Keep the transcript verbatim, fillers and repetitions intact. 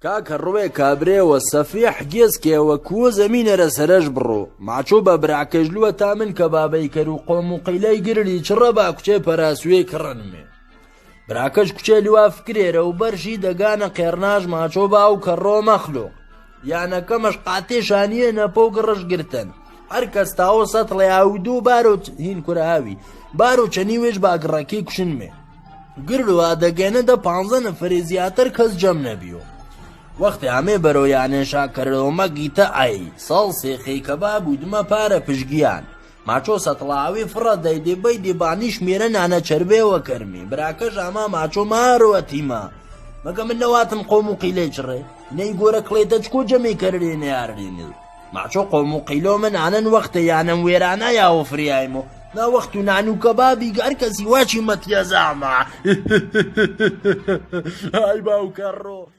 Ka karroe ka bere wa safi hgez ke wa kuo zemine ra sarash bro. Macho ba brakaj lua tamin ka ba bai karu qomu qilai girri chra ba kuche parasue kranme. Brakaj kuche lua fikre ra u barshi da gana qernash macho ba u karro makhluq. Yana kamash qate shaniye na po garrash girtan. Har kas tao satla ya u du baro ch-, hin kura awi. Baro chani wej ba garraki kushin me. Girlu a da gena da panza nafari ziyatar kas jam nabiyo. Waqti ame baro yani shakar o magita ai. Sal se khe kabab u duma para pishgiyan. Macho satla awi fara dai de bai de banish mira nana charbe wa karmi. Braka jama macho maro atima. Maga min nawatam qomu qile chre. Nei gora kleta chko jame karre ne arrini. Macho qomu qilo min anan waqti yanan werana ya ofri aimo. Na waqtu nanu kababi gar kasi wachi matya zama. Ai ba u karro.